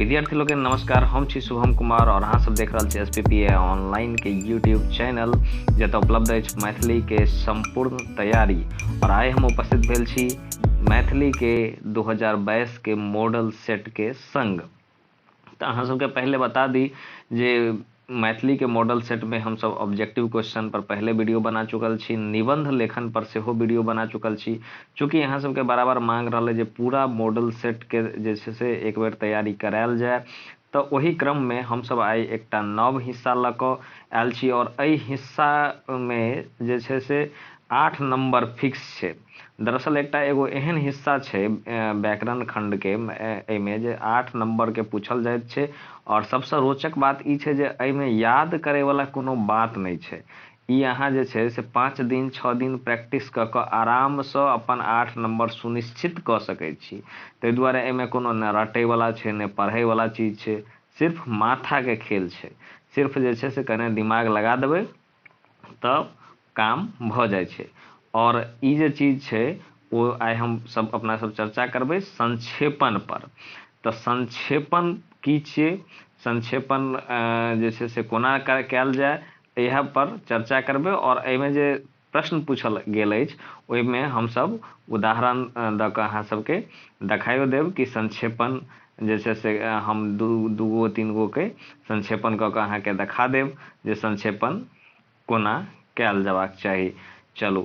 विद्यार्थी लोकनि नमस्कार, हम छी शुभम कुमार और अहाँ सब देख रहल छी एसपीपीए ऑनलाइन के यूट्यूब चैनल, जतऽ उपलब्ध अछि मैथिली के संपूर्ण तैयारी। और आइ हम उपस्थित भेल छी मैथिली के 2022 के मॉडल सेट के संग। तऽ अहाँ सबके पहिले बता दी जे मैथिली के मॉडल सेट में हम सब ऑब्जेक्टिव क्वेश्चन पर पहले वीडियो बना चुकल छी, निबंध लेखन पर सेहो वीडियो बना चुकल छी। चूँकि अहाँ सबके बराबर मांग रहल जे पूरा मॉडल सेट के जे छै से एक बेर तैयारी करायल जाय, तऽ ओहि क्रम में हम सब आइ एकटा नव हिस्सा लऽ कऽ आयल छी। और एहि हिस्सा में जे छै से 8 नंबर फिक्स छै। दरअसल एकटा एगो एहन हिस्सा छै व्याकरण खंड के एहिमे जे 8 नंबर के पूछल जाइत छै। और सबसँ रोचक बात ई छै जे एहिमे याद करैवला कोनो बात नहि छै। ई अहाँ जे छै से 5 दिन 6 दिन प्रैक्टिस कऽ कऽ आरामसँ अपन 8 नंबर सुनिश्चित कऽ सकै छी। ताहि दुआरे एहिमे कोनो ने रटैवला छै ने पढ़ैवला चीज छै, सिर्फ माथाके खेल छै। सिर्फ जे छै से कने दिमाग लगा देबै तऽ काम भऽ जाइ छै। और ई जे चीज छै ओ आइ हम सब अपना सब चर्चा करबै संक्षेपण पर। तऽ संक्षेपण की छियै, संक्षेपण जे छै से कोना कयल जाय, इएह पर चर्चा करबै। और एहिमे जे प्रश्न पूछल गेल अछि ओहिमे हमसब उदाहरण दऽ कऽ अहाँ सबके देखाइयो देब कि संक्षेपण जे छै से हम दू गो 3 गो के संक्षेपण कऽ कऽ अहाँके देखा देब जे संक्षेपण कोना कयल जयबाक चाही। चलू,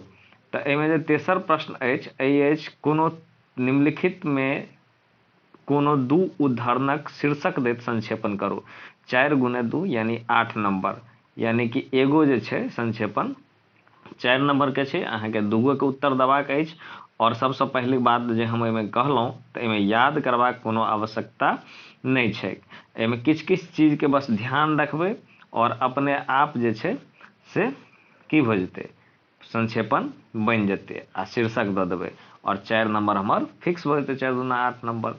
तऽ एहिमे जे तेसर प्रश्न अछि एहि अछि कोनो निम्नलिखितमे कोनो 2 उदाहरणक शीर्षक दैत संक्षेपण करू। 4 × 2 यानी 8 नंबर, यानी कि एगो जे छै संक्षेपण 4 नंबर के छै, अहाँके 2 गो के उत्तर देबाक अछि। और सबसँ पहिले बात जे हम एहिमे कहलहुँ तऽ एहिमे याद करबाक कोनो आवश्यकता नहि छै। एहिमे किछु किछु चीजके बस ध्यान रखबै और अपने आप जे छै से की भऽ जेतै, संक्षेपण बनि जेतै आ शीर्षक दऽ देबै और 4 नंबर हमर फिक्स भऽ जेतै, 4 दूना 8 नंबर।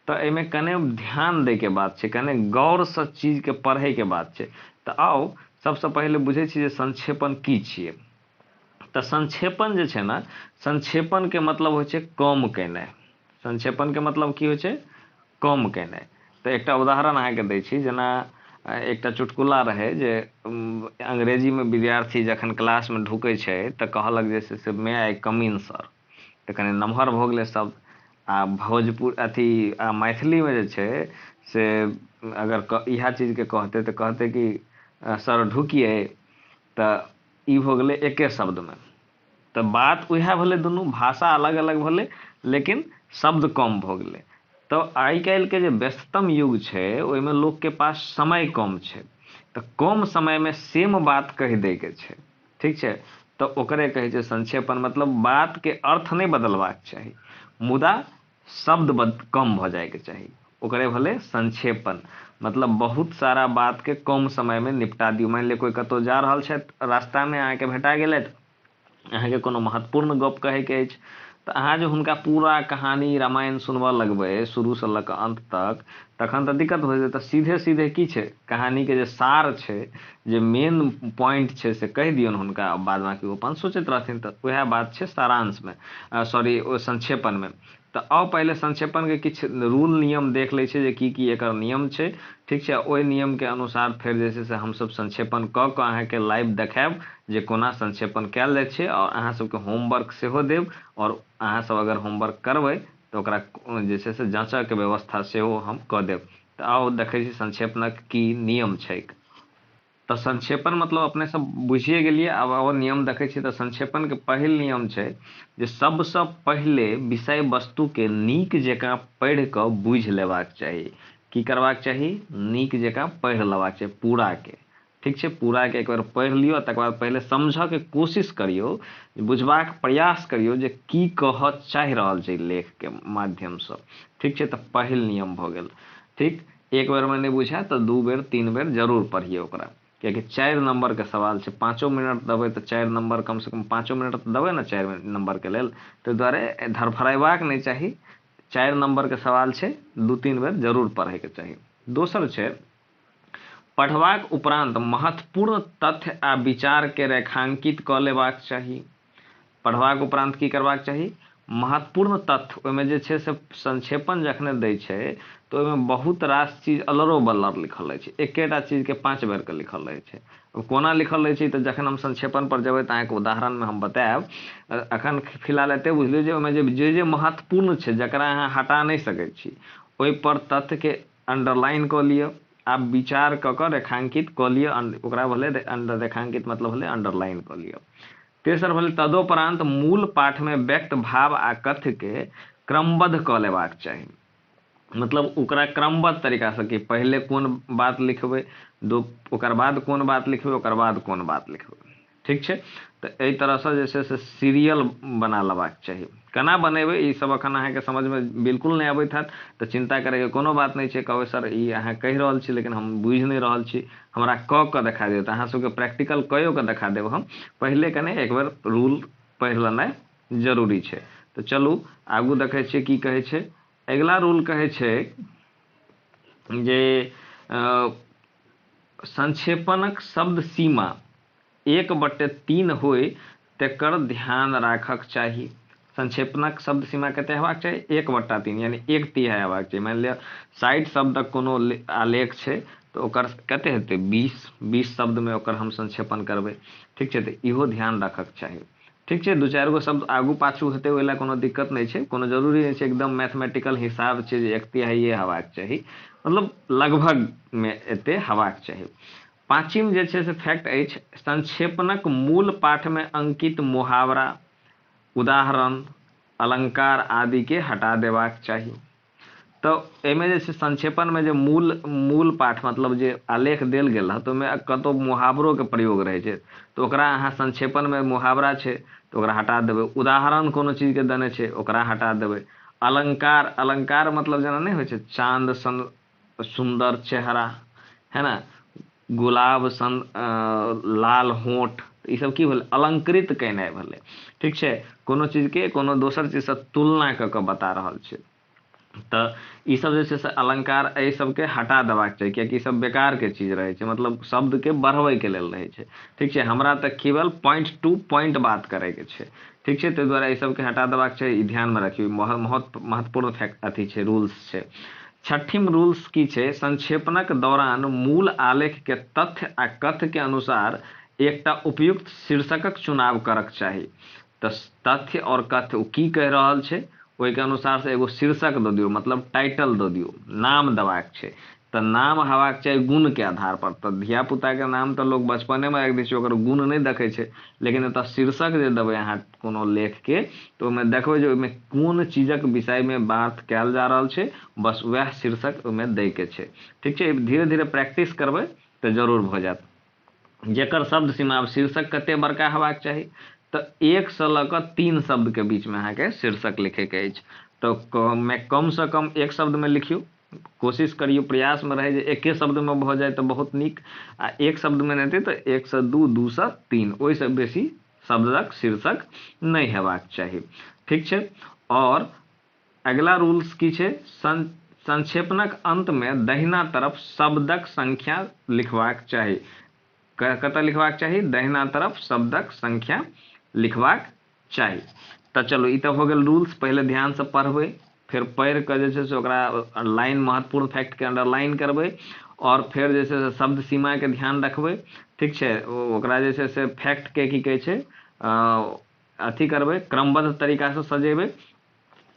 तऽ एहिमे कने ध्यान दैके बात छै, कने गौरसँ चीजके पढ़ैके बात छै। तऽ आउ सबसँ पहिले बुझै छी जे संक्षेपण की छियै। तऽ संक्षेपण जे छै ने, संक्षेपणके मतलब होइ छै कम केनाइ। संक्षेपणके मतलब की होइ छै, कम केनाइ। तऽ एकटा उदाहरण अहाँके दै छी, जेना एकटा चुटकुला रहै जे अंग्रेजीमे विद्यार्थी जखन क्लासमे ढुकै छै तऽ कहलक जे से मे आई कम इन सर। तऽ कनि नमहर भऽ गेलै शब्द। आ भोजपुर अथी आ मैथिलीमे जे छै से अगर इएह चीजके कहतै तऽ कहतै कि सर ढुकिए। तऽ ई भऽ गेलै एके शब्दमे। तऽ बात उएह भेलै, दुनू भाषा अलग अलग भेलै लेकिन शब्द कम भऽ गेलै। तऽ आइ काल्हिके जे व्यस्ततम युग छै ओहिमे लोकके पास समय कम छै, तऽ कम समयमे सेम बात कहि दैके छै, ठीक छै। तऽ ओकरे कहै छै संक्षेपण। मतलब बातके अर्थ नहि बदलबाक चाही, मुदा शब्द कम भऽ जायके चाही, ओकरे भेलै संक्षेपण। मतलब बहुत सारा बातके कम समयमे निपटा दियौ। मानि लिअ कोइ कतहु जा रहल छथि, रास्तामे अहाँके भेटा गेलथि, अहाँके कोनो महत्वपूर्ण गप कहैके अछि, तऽ अहाँ जे हुनका पूरा कहानी रामायण सुनबऽ लगबै शुरूसँ लऽ कऽ अन्त तक, तखन तऽ दिक्कत भऽ जेतै। तऽ सीधे सीधे की छै, कहानीके जे सार छै, जे मेन पॉइंट छै से कहि दियौन हुनका, बाद बाँकी ओ अपन सोचैत रहथिन। तऽ उएह बात छै सारांशमे, सॉरी ओ संक्षेपणमे। तऽ आउ पहिले संक्षेपणके किछु रूल नियम देख लै छै जे की की एकर नियम छै, ठीक छै। ओहि नियमके अनुसार फेर जे छै से हमसब संक्षेपण कऽ कऽ अहाँके लाइव देखायब जे कोना संक्षेपण कयल जाइ छै। आओर अहाँ सबके होमवर्क सेहो देब, आओर अहाँ सब अगर होमवर्क करबै तऽ ओकरा जे छै से जाँचऽके व्यवस्था सेहो हम कऽ देब। तऽ आउ देखै छी संक्षेपणक की नियम छैक। तऽ संक्षेपण मतलब अपने सब बुझिए गेलियै। आब आओर नियम देखै छियै। तऽ संक्षेपणके पहिल नियम छै जे सबसँ पहिले विषय वस्तुके नीक जकाँ पढ़ि कऽ बुझि लेबाक चाही। की करबाक चाही, नीक जकाँ पढ़ि लेबाक चाही पूराके, ठीक छै। पूराके एक बेर पढ़ि लियौ, तकर बाद पहिले समझऽके कोशिश करियौ, बुझबाक प्रयास करियौ जे की कहऽ चाहि रहल छै लेखके माध्यमसँ, ठीक छै। तऽ पहिल नियम भऽ गेल, ठीक। एक बेरमे नहि बुझाय तऽ 2 बेर 3 बेर जरूर पढ़ियौ ओकरा, कियाकि 4 नंबरके सवाल छै। 5 मिनट देबै तऽ 4 नंबर, कमसँ कम 5 मिनट तऽ देबै ने 4 नंबरके लेल, ताहि दुआरे धड़फड़ेबाक नहि चाही। 4 नंबरके सवाल छै, 2-3 बेर जरूर पढ़ैके चाही। दोसर छै पढ़बाक उपरांत महत्वपूर्ण तथ्य आ विचारके रेखांकित कऽ लेबाक चाही। पढ़बाक उपरांत की करबाक चाही, महत्वपूर्ण तथ्य ओहिमे जे छै से संक्षेपण जखने दै छै तऽ तऽ ओहिमे बहुत रास चीज अलरो बल्लर लिखल रहै छै, एकेटा चीजके 5 बेरके लिखल रहै छै। कोना लिखल रहै छै तऽ जखन हम संक्षेपण पर जेबै तऽ अहाँके उदाहरणमे हम बतायब। अखन फिलहाल एते बुझलियौ जे ओहिमे जे जे महत्वपूर्ण छै जकरा अहाँ हटा नहि सकै छी ओहिपर तथ्यके अंडरलाइन कऽ लिअ, आब विचार कऽ कऽ रेखांकित कऽ लिअ, ओकरा भेलै अंडर रेखांकित मतलब भेलै अंडरलाइन कऽ लिअ। तेसर भेलै तदोपरांत मूल पाठमे व्यक्त भाव आ कथ्यके क्रमबद्ध कऽ लेबाक चाही, मतलब ओकरा क्रमबद्ध तरीकासँ कि पहिले कोन बात लिखबै, ओकर बाद कोन बात लिखबै, ओकर बाद कोन बात लिखबै। ठीक छै, तऽ एहि तरहसँ जे छै से सीरियल बना लेबाक चाही। केना बनेबै ई सब अखन अहाँके समझमे बिल्कुल नहि अबैत हैत तऽ चिन्ता करैके कोनो बात नहि छै। कहबै सर ई अहाँ कहि रहल छी लेकिन हम बुझि नहि रहल छी, हमरा कऽ कऽ देखा दियौ, तऽ अहाँ सबके प्रैक्टिकल कइयो कऽ देखा देब हम। पहिले कने एक बेर रूल पढ़ि लेनाइ जरूरी छै। तऽ चलू आगू देखै छियै की कहै छै। अगिला रूल कहै छै जे संक्षेपणक शब्द सीमा 1/3 होइ तेकर ध्यान राखक चाही। संक्षेपणक शब्द सीमा कते हेबाक चाही? 1/3, यानी 1/3 हेबाक चाही। मानि लिअ 60 शब्दक कोनो आलेख छै तऽ ओकर कते हेतै? 20 शब्दमे ओकर हम संक्षेपण करबै। ठीक छै, तऽ इहो ध्यान राखक चाही। ठीक छै, 2-4 गो शब्द आगू पाछू हेतै ओहि लए कोनो दिक्कत नहि छै, कोनो जरूरी नहि छै एकदम मैथमेटिकल हिसाब छै जे 1/3 हेबाक चाही, मतलब लगभगमे एते हेबाक चाही। पाँचिम जे छै से फैक्ट अछि, संक्षेपणक मूल पाठमे अंकित मुहावरा, उदाहरण, अलंकार आदिके हटा देबाक चाही। तऽ एहिमे जे छै संक्षेपणमे जे मूल मूल पाठ मतलब जे आलेख देल गेल रहत ओहिमे कतहु मुहावरोके प्रयोग रहै छै तऽ ओकरा अहाँ संक्षेपणमे मुहावरा छै तऽ ओकरा हटा देबै, उदाहरण कोनो चीजके देने छै ओकरा हटा देबै, अलंकार, अलंकार मतलब जेना नहि होइ छै चाँद सन सुन्दर चेहरा है ना, गुलाब सन लाल होठ, ई सब की भेलै? अलंकृत केनाइ भेलै। ठीक छै, कोनो चीजके कोनो दोसर चीजसँ तुलना कऽ कऽ बता रहल छै, तऽ ई सब जे छै से अलंकार एहि सबके हटा देबाक चाही, कियाकि ई सब बेकारके चीज रहै छै, मतलब शब्दके बढ़बैके लेल रहै छै। ठीक छै, हमरा तऽ केवल पॉइंट टू पॉइंट बात करैके छै। ठीक छै, ताहि दुआरे एहि सबके हटा देबाक छै, ई ध्यानमे रखियौ, बहुत महत्वपूर्ण फैक्ट अथी छै, रूल्स छै। छठिम रूल्स की छै? संक्षेपणक दौरान मूल आलेख के तथ्य आ कथ्य के अनुसार एकटा उपयुक्त शीर्षकक चुनाव करक चाही। तऽ तथ्य और कथ्य ओ की कहि रहल छै ओहिके अनुसार से एगो शीर्षक दऽ दियौ, मतलब टाइटल दऽ दियौ, नाम देबाक छै। तऽ नाम हेबाक चाही गुणके आधार पर। तऽ धियापुताके नाम तऽ लोक बचपनेमे राखि दै छै, ओकर गुण नहि देखै छै, लेकिन एतऽ शीर्षक जे देबै अहाँ कोनो लेखके तऽ ओहिमे देखबै जे ओहिमे कोन चीजक विषयमे बात कयल जा रहल छै, बस वएह शीर्षक ओहिमे दैके छै। ठीक छै, धीरे धीरे प्रैक्टिस करबै तऽ जरूर भऽ जायत। जकर शब्द सीमा, आब शीर्षक कते बड़का हेबाक चाही तऽ 1 से लऽ कऽ 3 शब्दके बीचमे अहाँके शीर्षक लिखैके अछि। तऽ कमसँ कम 1 शब्दमे लिखियौ, कोशिश करियौ, प्रयासमे रहै जे एके शब्दमे भऽ जाय तऽ बहुत नीक, आ 1 शब्दमे नहि हेतै तऽ 1 से 2, 2 से 3, ओहिसँ बेसी शब्दक शीर्षक नहि हेबाक चाही। ठीक छै, आओर अगिला रूल्स की छै? संक्षेपणक अंतमे दहिना तरफ शब्दक संख्या लिखबाक चाही। कतऽ लिखबाक चाही? दहिना तरफ शब्दक संख्या लिखबाक चाही। तऽ चलू ई तऽ हो गेल रूल्स। पहिले ध्यानसँ पढ़बै, फेर पढ़ि कऽ जे छै से ओकरा लाइन महत्वपूर्ण फैक्टके अंडरलाइन करबै, आओर फेर जे छै से शब्द सीमाके ध्यान रखबै। ठीक छै, ओकरा जे छै से फैक्टके की कहै छै अथी करबै, क्रमबद्ध तरीकासँ सजेबै,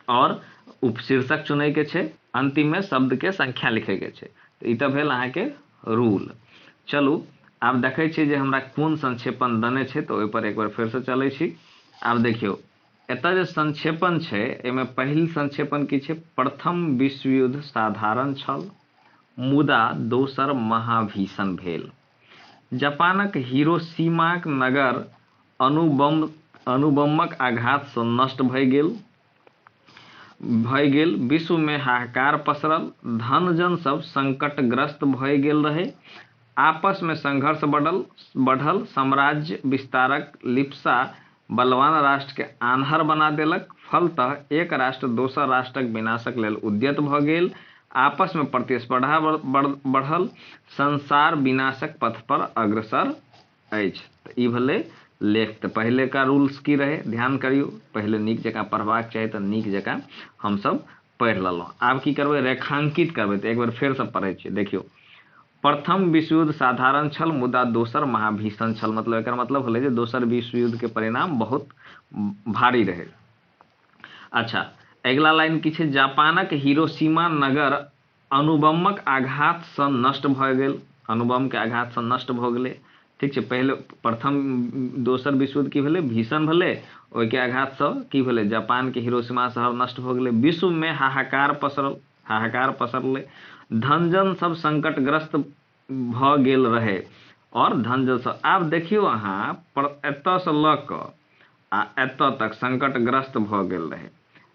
आओर उपशीर्षक चुनैके छै, अन्तिममे शब्दके संख्या लिखैके छै। तऽ ई तऽ भेल अहाँके रूल। चलू आब देखै छियै जे हमरा कोन संक्षेपण देने छै, तऽ ओहिपर एक बेर फेरसँ चलै छी। आब देखियौ एतऽ जे संक्षेपण छै एहिमे पहिल संक्षेपण की छै? प्रथम विश्वयुद्ध साधारण छल मुदा दोसर महाभीषण भेल। जापानक हिरोशिमाक नगर अणुबमक आघातसँ नष्ट भए गेल। विश्वमे हाहाकार पसरल, धन जन सब संकटग्रस्त भए गेल रहे, आपसमे संघर्ष बढ़ल, साम्राज्य विस्तारक लिप्सा बलवान राष्ट्र के आन्हर बना देलक। फलतः एक राष्ट्र दोसर राष्ट्रक विनाशक लेल उद्यत भऽ गेल, आपसमे प्रतिस्पर्धा बढ़ल, संसार विनाशक पथ पर अग्रसर अछि। तऽ ई भेलै लेख। तऽ पहिलेका रूल्स की रहै, ध्यान करियौ, पहिले नीक जकाँ पढ़बाक चाही तऽ नीक जकाँ हमसब पढ़ि लेलहुँ। आब की करबै, रेखांकित करबै। तऽ एक बेर फेरसँ पढ़ै छियै। देखियौ, प्रथम विश्वयुद्ध साधारण छल मुदा दोसर महाभीषण छल। मतलब एकर मतलब होलै जे दोसर विश्वयुद्धके परिणाम बहुत भारी रहै। अच्छा, अगिला लाइन की छै, जापानक हिरोशिमा नगर अणुबमक आघातसँ नष्ट भऽ गेल। अणुबमके आघातसँ नष्ट भऽ गेलै। ठीक छै, पहिले प्रथम दोसर विश्वयुद्ध की भेलै, भीषण भेलै, ओहिके आघातसँ की भेलै, जापानके हिरोशिमा शहर नष्ट भऽ गेलै। विश्वमे हाहाकार पसरल, हाहाकार पसरलै। धनजन सब संकटग्रस्त भऽ गेल रहै आओर धनजन सब। आब देखियौ अहाँ, एतऽसँ लऽ कऽ आ एतऽ तक संकटग्रस्त भऽ गेल रहै।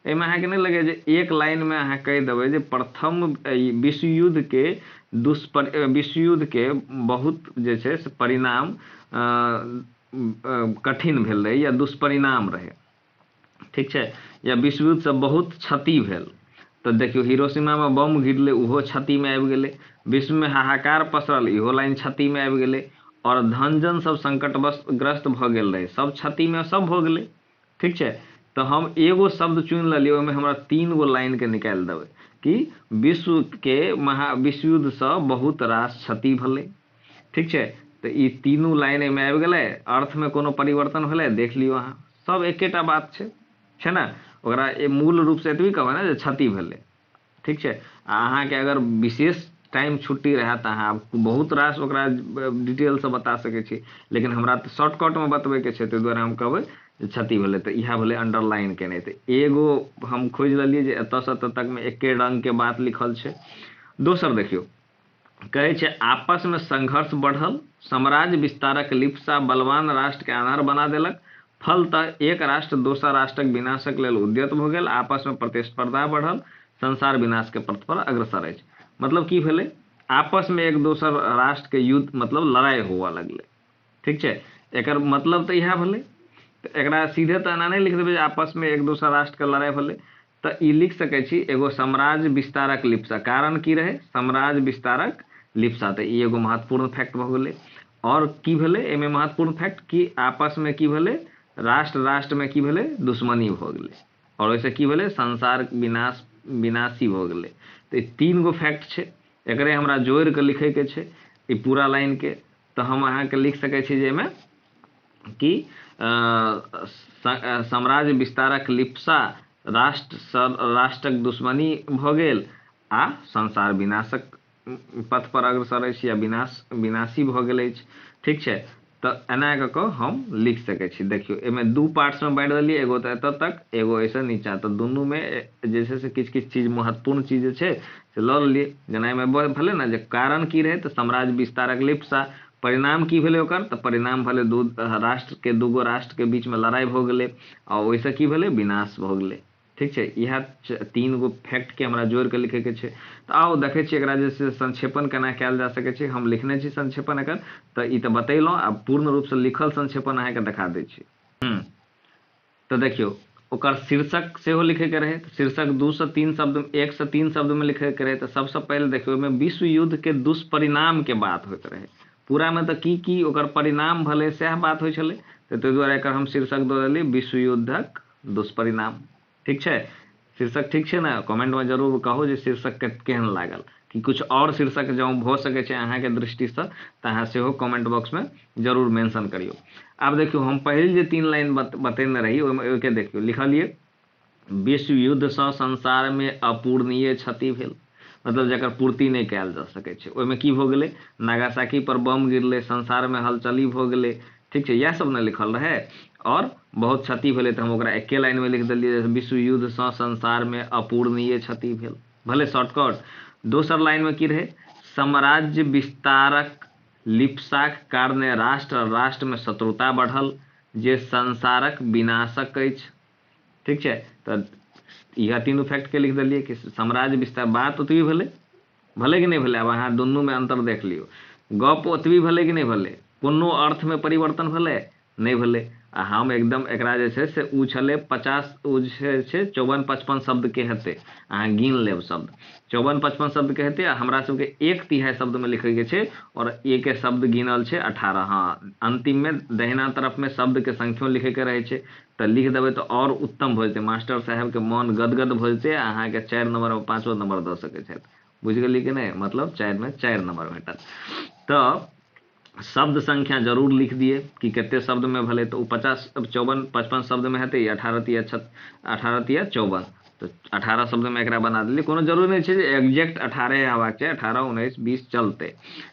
एहिमे अहाँके नहि लगैए जे एक लाइनमे अहाँ कहि देबै जे प्रथम विश्वयुद्धके विश्वयुद्धके बहुत जे छै से परिणाम कठिन भेल रहै या दुष्परिणाम रहै। ठीक छै, या विश्वयुद्धसँ बहुत क्षति भेल। तऽ देखियौ, हिरोशिमामे बम गिरलै, ओहो क्षतिमे आबि गेलै। विश्वमे हाहाकार पसरल, इहो लाइन क्षतिमे आबि गेलै। आओर धनजन सब संकटग्रस्त भऽ गेल रहै, सब क्षतिमे सब भऽ गेलै। ठीक छै, तऽ हम एगो शब्द चुनि लेलियै, ओहिमे हमरा 3 गो लाइनके निकालि देबै कि विश्वके विश्वयुद्धसँ बहुत रास क्षति भेलै। ठीक छै, तऽ ई तीनू लाइन एहिमे आबि गेलै। अर्थमे कोनो परिवर्तन भेलै, देख लियौ अहाँ, सब एकेटा बात छै, छै ने? ओकरा मूल रूपसँ एतबी कहबै ने जे क्षति भेलै। ठीक छै, आ अहाँके अगर विशेष टाइम छुट्टी रहए तऽ अहाँ बहुत रास ओकरा डिटेलसँ बता सकै छी, लेकिन हमरा तऽ शॉर्टकटमे बतबैके छै, ताहि दुआरे हम कहबै जे क्षति भेलै। तऽ इएह भेलै अंडरलाइन केनाइ। तऽ एगो हम खोजि लेलियै जे एतऽसँ एतऽ तकमे एके रङ्गके बात लिखल छै। दोसर देखियौ, कहै छै आपसमे संघर्ष बढ़ल, साम्राज्य विस्तारक लिप्सा बलवान राष्ट्रके आन्हर बना देलक, फलतः एक राष्ट्र दोसर राष्ट्रक विनाशक लेल उद्यत भऽ गेल, आपसमे प्रतिस्पर्धा बढ़ल, संसार विनाशके पथ पर अग्रसर अछि। मतलब की भेलै, आपसमे एक दोसर राष्ट्रके युद्ध मतलब लड़ाइ हुअ लगलै। ठीक छै, एकर मतलब तऽ इएह भेलै। तऽ एकरा सीधे तऽ एना नहि लिख देबै जे आपसमे एक दोसर राष्ट्रके लड़ाइ भेलै। तऽ ई लिख सकै छी एगो साम्राज्य विस्तारक लिप्सा। कारण की रहै, साम्राज्य विस्तारक लिप्सा। तऽ ई एगो महत्वपूर्ण फैक्ट भऽ गेलै। आओर की भेलै एहिमे महत्वपूर्ण फैक्ट, कि आपसमे की भेलै, राष्ट्र राष्ट्रमे की भेलै, दुश्मनी भऽ गेलै। आओर ओहिसँ की भेलै, संसार विनाश विनाशी भऽ गेलै। तऽ ई 3 गो फैक्ट छै, एकरे हमरा जोड़ि कऽ लिखैके छै ई पूरा लाइनके। तऽ हम अहाँके लिख सकै छी जे एहिमे कि साम्राज्य विस्तारक लिप्सा, राष्ट्र राष्ट्रक दुश्मनी भऽ गेल आ संसार विनाशक पथ पर अग्रसर अछि या विनाशी भऽ गेल अछि। ठीक छै, तऽ एना कऽ कऽ हम लिख सकै छी। देखियौ, एहिमे 2 पार्ट्समे बाँटि देलियै, एगो तऽ एतऽ तक, एगो एहिसँ नीचाँ। तऽ दुनूमे जे छै से किछु किछु चीज महत्वपूर्ण चीज जे छै से लऽ लेलियै। जेना एहिमे भेलै ने जे कारण की रहै, तऽ साम्राज्य विस्तारक लिप्सा। परिणाम की भेलै ओकर, तऽ परिणाम भेलै दू राष्ट्रके, 2 गो राष्ट्रके बीचमे लड़ाइ भऽ गेलै आ ओहिसँ की भेलै, विनाश भऽ गेलै। ठीक छै, इएह 3 गो फैक्टके हमरा जोड़ि कऽ लिखैके छै। तऽ आउ देखै छियै एकरा जे छै संक्षेपण केना कयल जा सकै छै। हम लिखने छी संक्षेपण एकर, तऽ ई तऽ बतेलहुँ, आब पूर्ण रूपसँ लिखल संक्षेपण अहाँके देखा दै छी। तऽ देखियौ, ओकर शीर्षक सेहो लिखैके रहै। शीर्षक 2 से 3 शब्द, 1 से 3 शब्दमे लिखैके रहै। तऽ सबसँ पहिले देखियौ, ओहिमे विश्व युद्धके दुष्परिणामके बात होइत रहै। पूरामे तऽ की की ओकर परिणाम भेलै सएह बात होइ छलै। तऽ ताहि दुआरे एकर हम शीर्षक दऽ देलियै विश्व युद्धक दुष्परिणाम। ठीक छै, शीर्षक ठीक छै ने? कमेंटमे जरूर कहू जे शीर्षक केहन लागल, कि किछु आओर शीर्षक जँ भऽ सकै छै अहाँके दृष्टिसँ तऽ अहाँ सेहो कमेंट बॉक्समे जरूर मेंशन करियौ। आब देखियौ, हम पहिल जे 3 लाइन बतेने रही ओहिमे ओहिके देखियौ लिखलियै, विश्व युद्धसँ संसारमे अपूर्णीय क्षति भेल, मतलब जकर पूर्ति नहि कयल जा सकै छै। ओहिमे की भऽ गेलै, नागासाकी पर बम गिरलै, संसारमे हलचली भऽ गेलै। ठीक छै, इएह सब ने लिखल रहै। आओर बहुत क्षति भेलै, तऽ हम ओकरा एके लाइनमे लिख देलियै विश्व युद्धसँ संसारमे अपूर्णीय क्षति भेल, भले शॉर्टकट। दोसर लाइनमे की रहै, साम्राज्य विस्तारक लिप्साक कारणे राष्ट्र राष्ट्रमे शत्रुता बढ़ल जे संसारक विनाशक अछि। ठीक छै, तऽ इएह तीनू फैक्टके लिख देलियै कि साम्राज्य विस्तार बात ओतबी भेलै, भेलै कि नहि भेलै? आब अहाँ दुनूमे अन्तर देख लियौ, गप ओतबी भेलै कि नहि भेलै? कोनो अर्थमे परिवर्तन भेलै? नहि भेलै। आ हम एकदम एकरा जे छै से ओ छलै 50, ओ जे छै 54 55 शब्दके हेतै, अहाँ गिन लेब शब्द, 54 55 शब्दके हेतै। आ हमरा सबके 1/3 शब्दमे लिखैके छै और एक शब्द गिनल छै 18। हाँ, अंतिममे दहिना तरफमे शब्दके संख्यो लिखैके रहै छै, तऽ लिख देबै तऽ आओर उत्तम भऽ जेतै, मास्टर साहेबके मन गदगद भऽ जेतै, अहाँके 4 नम्बर 5 नम्बर दऽ सकै छथि। बुझि गेलियै कि नहि? मतलब 4 में 4 नम्बर भेटत। तऽ शब्द संख्या जरूर लिख दिए कि कते शब्दमे भेलै, तऽ ओ 50 54 55 शब्दमे हेतै, 18 तिया 54, तऽ 18 शब्दमे एकरा बना देलियै। कोनो जरूरी नहि छै जे एक्जेक्ट 18 हेबाक छै, 18 19 20 चलतै।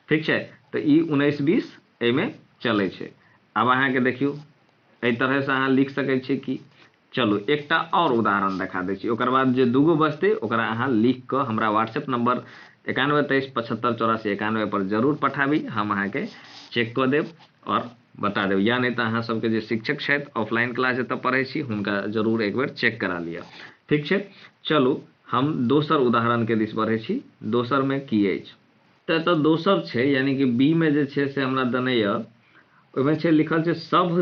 ठीक छै, तऽ ई 19 20 एहिमे चलै छै। आब अहाँके देखियौ एहि तरहसँ अहाँ लिख सकै छियै कि। चलू एकटा आओर उदाहरण देखा दै छी, ओकर बाद जे दूगो बचतै ओकरा अहाँ लिख कऽ हमरा व्हाट्सएप नंबर 91 23 75 84 91 पर जरूर पठाबी, हम अहाँके चेक कऽ देब और बता देब। या नहि तऽ अहाँ सबके जे शिक्षक छथि ऑफलाइन क्लास जतऽ पढ़ै छी हुनका जरूर एक बेर चेक करा लिअ। ठीक छै, चलू हम दोसर उदाहरणके दिस बढ़ै छी। दोसरमे की अछि? तऽ एतऽ दोसर छै, यानी कि बी मे जे छै से हमरा देने यऽ, ओहिमे छै लिखल छै सब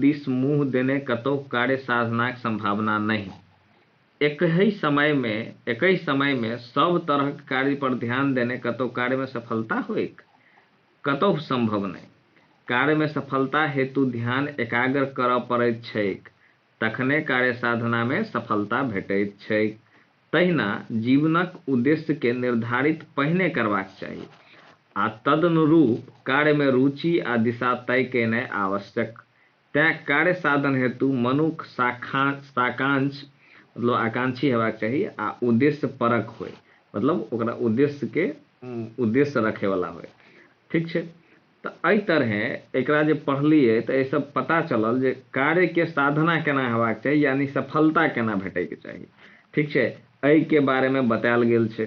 दिस मुँह देने कतहु कार्य साधनाक संभावना नहि, एकहि समय में सब तरहक कार्य पर ध्यान देने कतहु कार्य में सफलता होइक, कतहु संभव नहि। कार्य में सफलता हेतु ध्यान एकाग्र करऽ पड़ैत छैक, तखने कार्य साधना में सफलता भेटैत छैक। तहिना जीवनक उद्देश्य के निर्धारित पहिने करबाक चाही आ तदनुरूप कार्य में रुचि आ दिशा तय केनाइ आवश्यक। तैं कार्य साधन हेतु मनुख साकांक्ष मतलब आकांक्षी हेबाक चाही आ उद्देश्य परक होय, मतलब ओकरा उद्देश्य के उद्देश्य रखैवला होय। ठीक छै, तऽ एहि तरहे एकरा जे पढ़लियै तऽ एहिसँ पता चलल जे कार्यके साधना केना हेबाक चाही, यानी सफलता केना भेटैके चाही। ठीक छै, एहिके बारेमे बतायल गेल छै।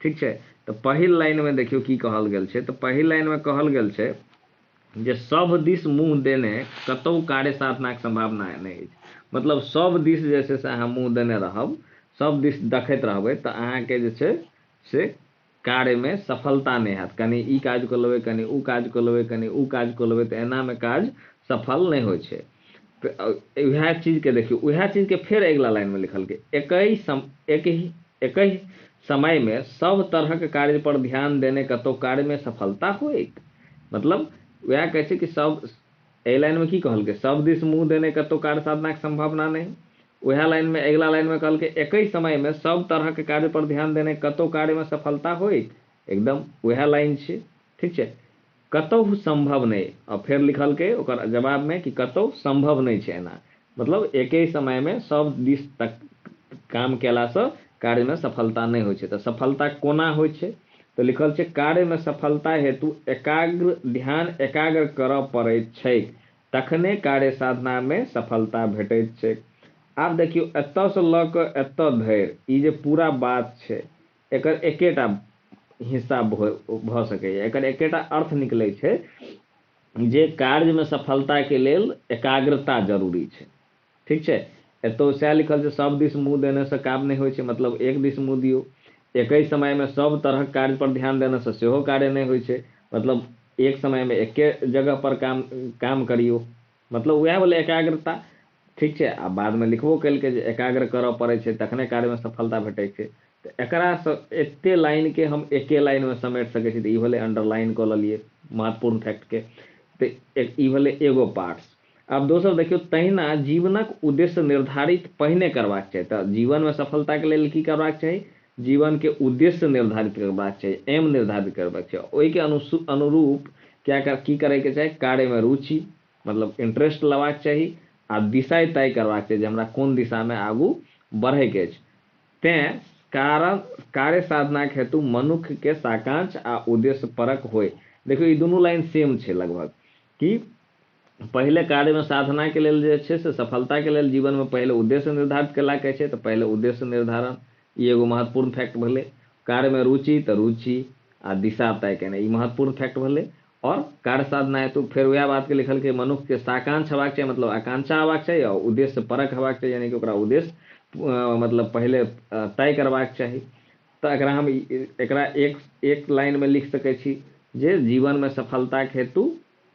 ठीक छै, तऽ पहिल लाइनमे देखियौ की कहल गेल छै। तऽ पहिल लाइनमे कहल गेल छै जे सब दिस मुँह देने कतहु कार्य साधनाक संभावना नहि अछि। मतलब सब दिस जे छै से अहाँ मुँह देने रहब, सब दिस देखैत रहबै तऽ अहाँके जे छै से कार्यमे सफलता नहि हैत। कनि ई काज कऽ लेबै, कनि ओ काज कऽ लेबै, कनि ओ काज कऽ लेबै, तऽ एनामे काज सफल नहि होइ छै। उएह चीजके देखियौ, उएह चीजके फेर अगिला लाइनमे लिखलकै एकहि समयमे सब तरहक कार्य पर ध्यान देने कतहु कार्यमे सफलता होइक। मतलब वएह कहै छै कि सब एहि लाइनमे की कहलकै, सब दिस मुँह देने कतहु कार्य साधनाक संभावना नहि। उएह लाइनमे अगिला लाइनमे कहलकै एकहि समयमे सब तरहक कार्य पर ध्यान देने कतहु कार्यमे सफलता होइक, एकदम उएह लाइन छै। ठीक छै, कतहु संभव नहि। आ फेर लिखलकै ओकर जवाबमे कि कतहु संभव नहि छै एना, मतलब एके समयमे सब दिस तक काम कयलासँ कार्यमे सफलता नहि होइ छै। तऽ सफलता कोना होइ छै? तऽ लिखल छै कार्यमे सफलता हेतु एकाग्र ध्यान एकाग्र करऽ पड़ैत छैक, तखने कार्य साधनामे सफलता भेटैत छैक। आब देखियौ एतऽसँ लऽ कऽ एतऽ धरि ई जे पूरा बात छै एकर एकेटा हिस्सा भऽ सकैए, एकर एकेटा अर्थ निकलै छै जे कार्यमे सफलताके लेल एकाग्रता जरूरी छै। ठीक छै, एतौ सएह लिखल छै सब दिस मुँह देनेसँ काम नहि होइ छै, मतलब एक दिस मुँह दियौ। एकहि समयमे सब तरहक कार्य पर ध्यान देनेसँ सेहो कार्य नहि होइ छै, मतलब एक समयमे एके जगह पर काम करियौ, मतलब उएह भेलै एकाग्रता। ठीक छै, आ बादमे लिखबो केलकै जे एकाग्र करऽ पड़ै छै तखने कार्यमे सफलता भेटै छै। तऽ एकरासँ एते लाइनके हम एके लाइनमे समेट सकै छी, तऽ ई भेलै अंडरलाइन कऽ लेलियै महत्वपूर्ण फैक्टके, तऽ ई भेलै एगो पार्ट्स। आब दोसर देखियौ, तहिना जीवनक उद्देश्य निर्धारित पहिने करबाक चाही। तऽ जीवनमे सफलताके लेल की करबाक चाही? जीवनके उद्देश्य निर्धारित करबाक चाही, एम निर्धारित करबाक चाही। ओहिके अनुरूप क्या की करैके चाही? कार्यमे रुचि मतलब इंट्रेस्ट लेबाक चाही आ दिशा तय करबाक चाही जे हमरा कोन दिशामे आगू बढ़ैके अछि। तैँ कारण कार्य साधनाक हेतु मनुष्यके साकांक्ष आ उद्देश्य परक होय। देखियौ ई दुनू लाइन सेम छै लगभग, कि पहिले कार्यमे साधनाके लेल जे छै से सफलताके लेल जीवनमे पहिले उद्देश्य निर्धारित केलाके छै, तऽ पहिले उद्देश्य निर्धारण ई एगो महत्वपूर्ण फैक्ट भेलै। कार्यमे रुचि तऽ रुचि आ दिशा तय केनाइ ई महत्वपूर्ण फैक्ट भेलै। और कार्य साधना हेतु फेर वएह बातके लिखलकै मनुष्यके साकांक्ष हेबाक चाही, मतलब आकांक्षा हेबाक चाही आ उद्देश्य परक हेबाक चाही, यानी कि ओकरा उद्देश्य मतलब पहिले तय करबाक चाही। तऽ एकरा हम एकरा एक लाइनमे लिख सकै छी जे जीवनमे सफलताके हेतु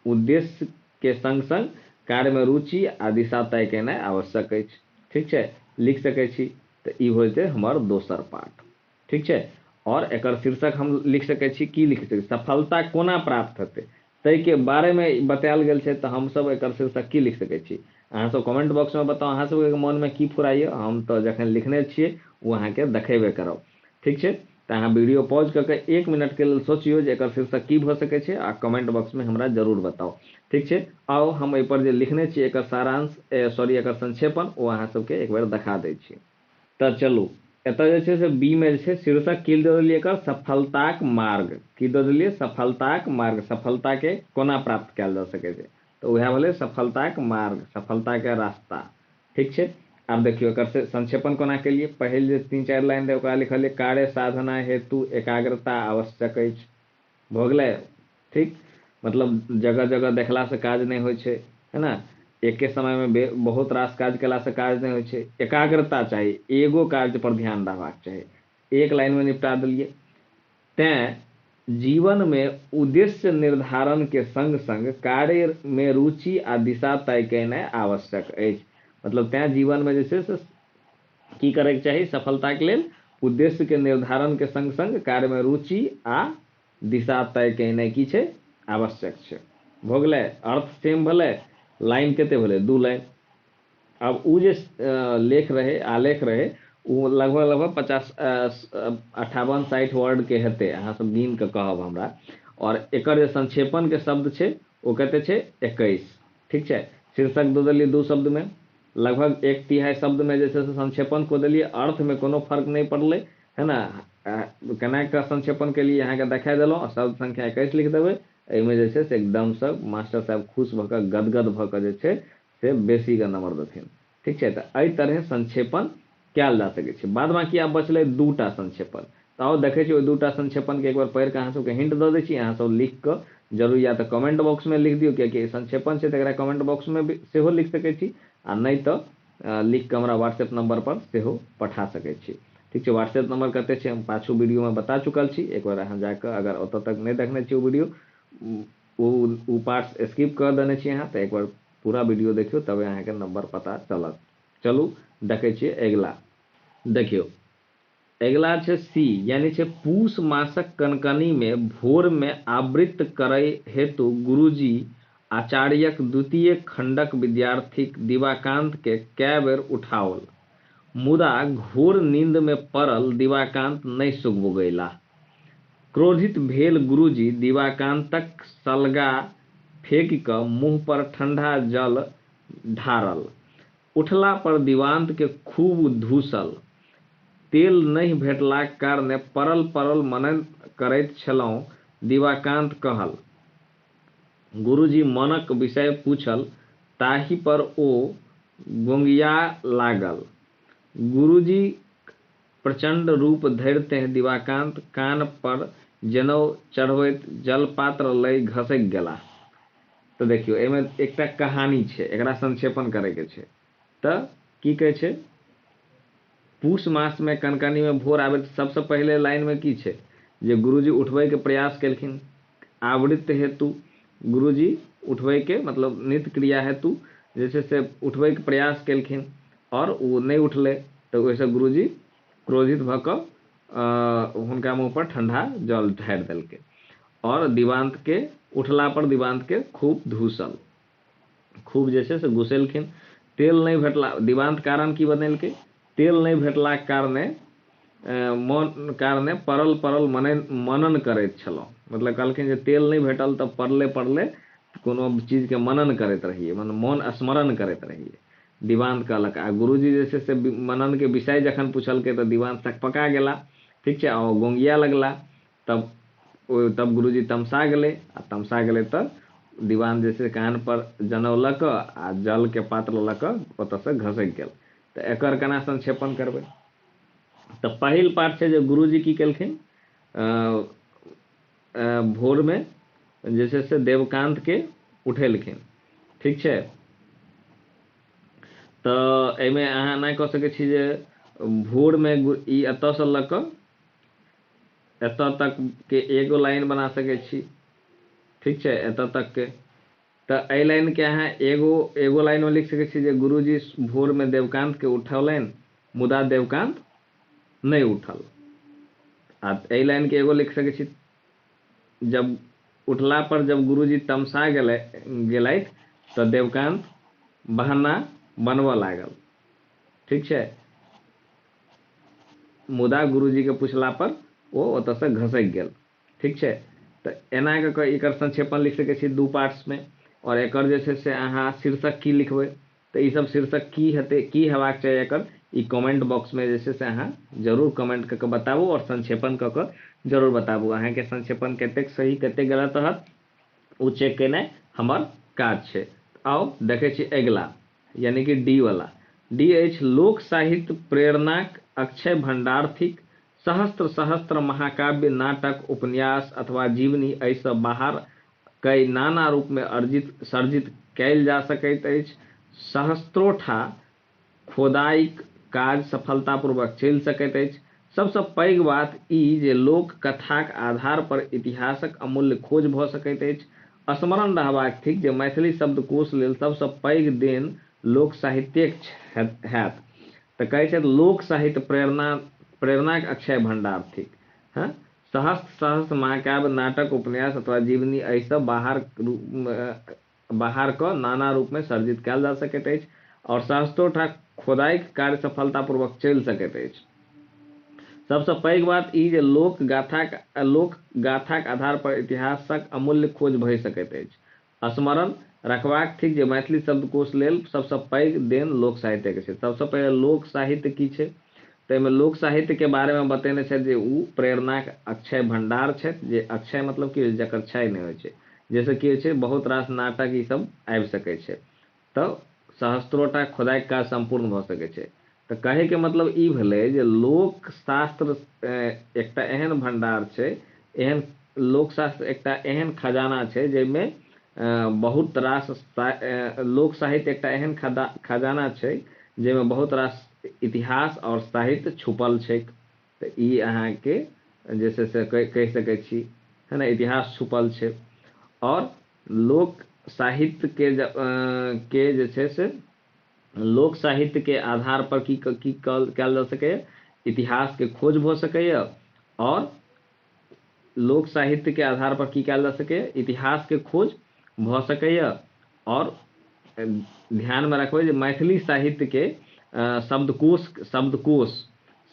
उद्देश्यके संग संग कार्यमे रुचि आ दिशा तय केनाइ आवश्यक अछि। ठीक छै, लिख सकै छी। तऽ ई हो जेतै हमर दोसर पार्ट। ठीक छै, आओर एकर शीर्षक हम लिख सकै छी, की लिख सकै छी? सफलता कोना प्राप्त हेतै ताहिके बारेमे बतायल गेल छै, तऽ हमसब एकर शीर्षक की लिख सकै छी? अहाँसब कमेंट बॉक्समे बताउ अहाँ सबके मोनमे की फुराइए। हम तऽ जखन लिखने छियै ओ अहाँके देखेबे करब। ठीक छै, तऽ अहाँ वीडियो पॉज कऽ के 1 मिनटके लेल सोचियौ जे एकर शीर्षक की भऽ सकै छै आ कमेंट बॉक्समे हमरा जरूर बताउ। ठीक छै, आउ हम एहिपर जे लिखने छियै एकर सारांश, सॉरी, एकर संक्षेपण, ओ अहाँ सबके एक बेर देखा दै छी। तऽ चलू, एतऽ जे छै से बी मे जे छै शीर्षक की दऽ देलियै एकर? सफलताक मार्ग। की दऽ देलियै? सफलताक मार्ग। सफलताके कोना प्राप्त कयल जा सकै छै, तऽ उएह भेलै सफलताक मार्ग, सफलताके रास्ता। ठीक छै, आब देखियौ एकर संक्षेपण कोना केलियै। पहिल जे 3-4 लाइन रहै ओकरा लिखलियै कार्य साधना हेतु एकाग्रता आवश्यक अछि। भऽ गेलै। ठीक, मतलब जगह जगह देखलासँ काज नहि होइ छै, है ना? एके समयमे बहुत रास काज केलासँ काज नहि होइ छै। एकाग्रता चाही, एगो कार्य पर ध्यान रहबाक चाही। एक लाइनमे निपटा देलियै। तैँ जीवनमे उद्देश्य निर्धारणके सङ्ग सङ्ग कार्यमे रुचि आ दिशा तय केनाइ आवश्यक अछि। मतलब तैँ जीवनमे जे छै से की करैके चाही सफलताके लेल? उद्देश्यके निर्धारणके सङ्ग सङ्ग कार्यमे रुचि आ दिशा तय केनाइ की छै? आवश्यक छै। भऽ गेलै। अर्थ सेम भेलै। लाइन कते भेलै? 2 लाइन। आब ओ जे लेख रहै, आलेख रहै, ओ लगभग लगभग 50, 58, 60 वर्डके हेतै, अहाँ सब गिन कऽ कहब हमरा। आओर एकर जे संक्षेपणके शब्द छै ओ कते छै? 21। ठीक छै, शीर्षक दऽ देलियै 2 शब्दमे, लगभग 1/3 शब्दमे जे छै से संक्षेपण कऽ देलियै। अर्थमे कोनो फर्क नहि पड़लै, है ना? केना कऽ संक्षेपण केलियै अहाँके देखा देलहुँ। शब्द संख्या 21 लिख देबै। एहिमे जे छै से एकदमसँ मास्टर साहेब खुश भऽ कऽ, गदगद भऽ कऽ जे छै से बेसीके नंबर देथिन। ठीक छै, तऽ एहि तरहे संक्षेपण कयल जा सकै छै। बाद बाकी आब बचलै 2टा संक्षेपण। तऽ आउ देखै छी ओहि 2टा संक्षेपणके एक बेर पढ़ि कऽ अहाँ सबके हिंट दऽ दै छी। अहाँ सब लिख कऽ जरूर या तऽ कमेंट बॉक्समे लिख दियौ, कियाकि संक्षेपण छै तऽ एकरा कमेंट बॉक्समे भी सेहो लिख सकै छी, आ नहि तऽ लिख कऽ हमरा व्हाट्सएप नंबर पर सेहो पठा सकै छी। ठीक छै, व्हाट्सएप नंबर कते छै हम पाछू वीडियोमे बता चुकल छी। एक बेर अहाँ जाकऽ अगर ओतऽ तक नहि देखने छी ओ वीडियो, ओ पार्ट स्किप कऽ देने छी अहाँ, तऽ एक बार पूरा वीडियो देखियौ, तबे अहाँके नंबर पता चलत। चलू देखै छियै अगिला। देखियौ अगिला छै सी, यानी छै पूस मासक कनकनीमे भोरमे आवृत्त करै हेतु गुरुजी आचार्यक द्वितीय खंडक विद्यार्थी दिवाकांत के कए बेर उठाओल, मुदा घोर नींदमे पड़ल दिवाकांत नहि सुगबुगैलाह। क्रोधित भेल गुरुजी दिवाकांतक सलगा फेंकि कऽ मुँह पर ठंडा जल ढारल। उठला पर दिवांत के खूब धूसल। तेल नहि भेटलाक कारणे पड़ल पड़ल मनन करैत छलहुँ, दिवाकांत कहल। गुरुजी मनक विषय पूछल, ताहि पर ओ गोंगिया लागल। गुरुजी प्रचंड रूप धरिते दिवाकांत कान पर जनउ चढ़बैत जलपात्र लय घसकि गेलाह। तऽ देखियौ एहिमे एकटा कहानी छै, एकरा संक्षेपण करैके छै। तऽ की कहै छै? पूस मासमे कनकनीमे भोर आबै। सबसँ पहिले लाइनमे की छै जे गुरुजी उठबैके प्रयास केलखिन। आवृत्त हेतु गुरुजी उठबैके मतलब नित्य क्रिया हेतु जे छै से उठबैके प्रयास केलखिन आओर ओ नहि उठलै, तऽ ओहिसँ गुरुजी क्रोधित भऽ कऽ हुनका मुँह पर ठंडा जल ढारि देलकै। आओर दिवांत के उठला पर दिवांत के खूब धूसल, खूब जे छै से गुसेलखिन। तेल नहि भेटला, दिवांत कारण की बनेलकै? तेल नहि भेटलाक कारणे मन कारणे पड़ल पड़ल मनन करैत छलहुँ। मतलब कहलखिन जे तेल नहि भेटल तऽ पड़ले पड़ले कोनो चीजके मनन करैत रहियै, मतलब मन स्मरण करैत रहियै, दिवांत कहलक। आ गुरुजी जे छै से मननके विषय जखन पुछलकै तऽ दिवांत सकपका गेला। ठीक छै, आ गोंगिया लगला। तब गुरुजी तमसा गेलै, आ तमसा गेलै तऽ दीवान जे छै कान पर जनउ लऽ कऽ आ जलके पात्र लऽ कऽ ओतऽसँ घसकि गेल। तऽ एकर केना संक्षेपण करबै? तऽ पहिल पाठ छै जे गुरुजी की केलखिन, भोरमे जे छै से देवकांतके उठेलखिन। ठीक छै, तऽ एहिमे अहाँ एना कऽ सकै छी जे भोरमे ई एतऽसँ लऽ कऽ एतऽ तक के एगो लाइन बना सकै छी। ठीक छै, एतऽ तक के तऽ एहि लाइनके अहाँ एगो एगो लाइनमे लिख सकै छी जे गुरुजी भोरमे देवकान्तके उठौलनि मुदा देवकान्त नहि उठल। आ एहि लाइनके एगो लिख सकै छी जब उठला पर जब गुरुजी तमसा गेलै गेलथि तऽ देवकान्त बहाना बनबऽ लागल। ठीक छै, मुदा गुरुजीके पुछला पर ओ ओतऽसँ घसकि गेल। ठीक छै, तऽ एना कऽ कऽ एकर संक्षेपण लिख सकै छी दू पार्ट्समे। आओर एकर जे छै से अहाँ शीर्षक की लिखबै, तऽ ईसब शीर्षक की हेतै, की हेबाक चाही एकर, ई कमेंट बॉक्समे जे छै से अहाँ जरूर कमेंट कऽ कऽ बताबू आओर संक्षेपण कऽ कऽ जरूर बताबू। अहाँके संक्षेपण कतेक सही कतेक गलत रहत ओ चेक केनाइ हमर काज छै। आउ देखै छी अगिला, यानी कि डी वाला। डी अछि लोक साहित्य प्रेरणाक अक्षय भंडार थिक। सहस्त्र सहस्त्र महाकाव्य, नाटक, उपन्यास अथवा जीवनी एहिसँ बाहर कई नाना रूपमे अर्जित सर्जित कयल जा सकैत अछि। सहस्त्रोठा खोदाइक काज सफलतापूर्वक चलि सकैत अछि। सबसँ पैघ बात ई जे लोक कथाक आधार पर इतिहासक अमूल्य खोज भऽ सकैत अछि। स्मरण रहबाक थिक जे मैथिली शब्दकोश लेल सबसँ पैघ देन लोक साहित्यक हैत। तऽ कहै छथि लोक साहित्य प्रेरणाक अक्षय भंडार थिक। हँ, सहस्त्र सहस्त्र महाकाव्य, नाटक, उपन्यास अथवा जीवनी एहिसँ बाहर कऽ नाना रूपमे सर्जित कयल जा सकैत अछि आओर सहस्त्रोठा खोदाइक कार्य सफलतापूर्वक चलि सकैत अछि। सबसँ पैघ बात ई जे लोक गाथाक आधार पर इतिहासक अमूल्य खोज भऽ सकैत अछि। स्मरण रखबाक थिक जे मैथिली शब्दकोश लेल सबसँ पैघ देन लोक साहित्यके छै। सबसँ पहिले लोक साहित्य की छै, ताहिमे लोक साहित्यके बारेमे बतेने छथि जे ओ प्रेरणाक अक्षय भंडार छथि। जे अक्षय मतलब कि जकर क्षय नहि होइ छै, जाहिसँ की होइ छै बहुत रास नाटक ईसब आबि सकै छै। तऽ सहस्त्रोटा खोदाइके काज सम्पूर्ण भऽ सकै छै। तऽ कहैके मतलब ई भेलै जे लोकशास्त्र एकटा एहन भंडार छै, एहन लोकशास्त्र एकटा एहन खजाना छै जाहिमे बहुत रास लोक साहित्य एकटा एहन खजाना छै जाहिमे बहुत रास इतिहास आओर साहित्य छुपल छै। तऽ ई अहाँके जे छै से कहि सकै छी, है ने, इतिहास छुपल छै। आओर लोक साहित्य के जे छै से लोक साहित्य के आधार पर की की कयल जा सकैए, इतिहास के खोज भऽ सकैए। आओर लोक साहित्य के आधार पर की कयल जा सकैए, इतिहास के खोज भऽ सकैए। आओर ध्यानमे रखबै जे मैथिली साहित्य के शब्दकोश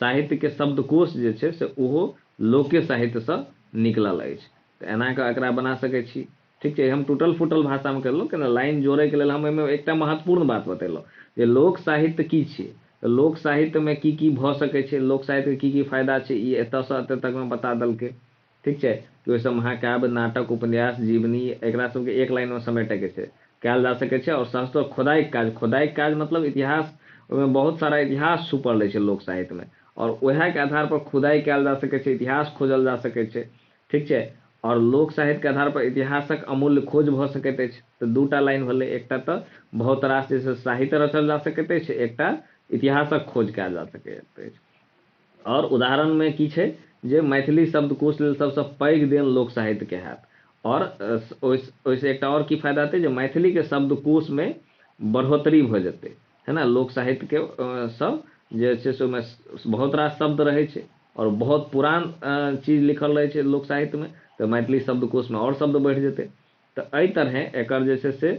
साहित्य के शब्दकोश जे छै से ओहो लोके साहित्यसँ निकलल अछि। तऽ एना कऽ एकरा बना सकै छी। ठीक छै, हम टूटल फूटल भाषामे केलहुँ, केना लाइन जोड़ैके लेल हम एहिमे एकटा महत्वपूर्ण बात बतेलहुँ जे लोक साहित्य की छियै, लोक साहित्यमे की की भऽ सकै छै, लोक साहित्यके की की फायदा छै, ई एतऽसँ एतऽ तकमे बता देलकै। ठीक छै, कि ओहिसँ महाकाव्य, नाटक, उपन्यास, जीवनी एकरा सबके एक लाइनमे समेटैके छै, कयल जा सकै छै। आओर सहस्त्रो खोदाइक काज मतलब इतिहास, ओहिमे बहुत सारा इतिहास छुपल रहै छै लोक साहित्यमे आओर उएहके आधार पर खुदाइ कयल जा सकै छै, इतिहास खोजल जा सकै छै। ठीक छै, आओर लोक साहित्यके आधार पर इतिहासक अमूल्य खोज भऽ सकैत अछि। तऽ दूटा लाइन भेलै, एकटा तऽ बहुत रास जे छै साहित्य रचल जा सकैत अछि, एकटा इतिहासक खोज कयल जा सकैत अछि। आओर उदाहरणमे की छै जे मैथिली शब्दकोश लेल सबसँ पैघ देन लोक साहित्यके हैत। आओर ओहिसँ एकटा आओर की फायदा हेतै जे मैथिलीके शब्दकोशमे बढ़ोतरी भऽ जेतै, है ना। लोक साहित्यके सब जे छै से ओहिमे बहुत रास शब्द रहै छै आओर बहुत पुरान चीज लिखल रहै छै लोक साहित्यमे, तऽ मैथिली शब्दकोशमे आओर शब्द बढ़ि जेतै। तऽ एहि तरहे एकर जे छै से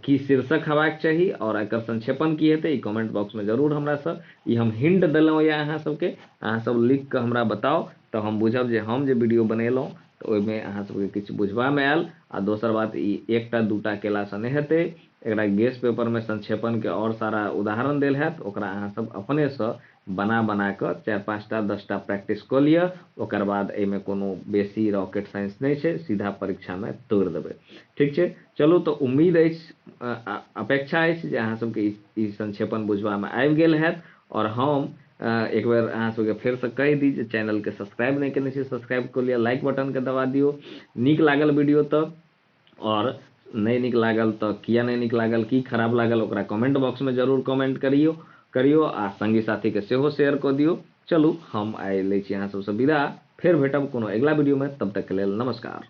की शीर्षक हेबाक चाही आओर एकर संक्षेपण की हेतै, ई कमेंट बॉक्समे जरूर हमरासँ, ई हम हिंट देलहुँ यऽ अहाँ सबके, अहाँ सब लिख कऽ हमरा बताउ तऽ हम बुझब जे हम जे वीडियो बनेलहुँ तऽ ओहिमे अहाँ सबके किछु बुझबामे आयल। आ दोसर बात, ई एकटा दूटा केलासँ नहि हेतै, एकरा गेस पेपरमे संक्षेपणके आओर सारा उदाहरण देल हैत, ओकरा अहाँ सब अपनेसँ बना बना कऽ 4 5टा 10टा प्रैक्टिस कऽ लिअ। ओकर बाद एहिमे कोनो बेसी रॉकेट साइंस नहि छै, सीधा परीक्षामे तोड़ि देबै। ठीक छै, चलू, तऽ उम्मीद अछि, अपेक्षा अछि जे अहाँ सबके ई संक्षेपण बुझबामे आबि गेल हैत। आओर हम एक बेर अहाँ सबके फेरसँ कहि दी जे चैनलके सब्सक्राइब नहि केने छी सब्सक्राइब कऽ लिअ, लाइक बटनके दबा दियौ। नीक लागल वीडियो तऽ, आओर नहि नीक लागल तऽ किया नहि नीक लागल, की खराब लागल, ओकरा कमेंट बॉक्समे जरूर कमेंट करियौ आ संगी साथीके सेहो शेयर कऽ दियौ। चलू, हम आइ लै छी अहाँ सबसँ विदा, फेर भेटब कोनो अगिला वीडियोमे, तब तकके लेल नमस्कार।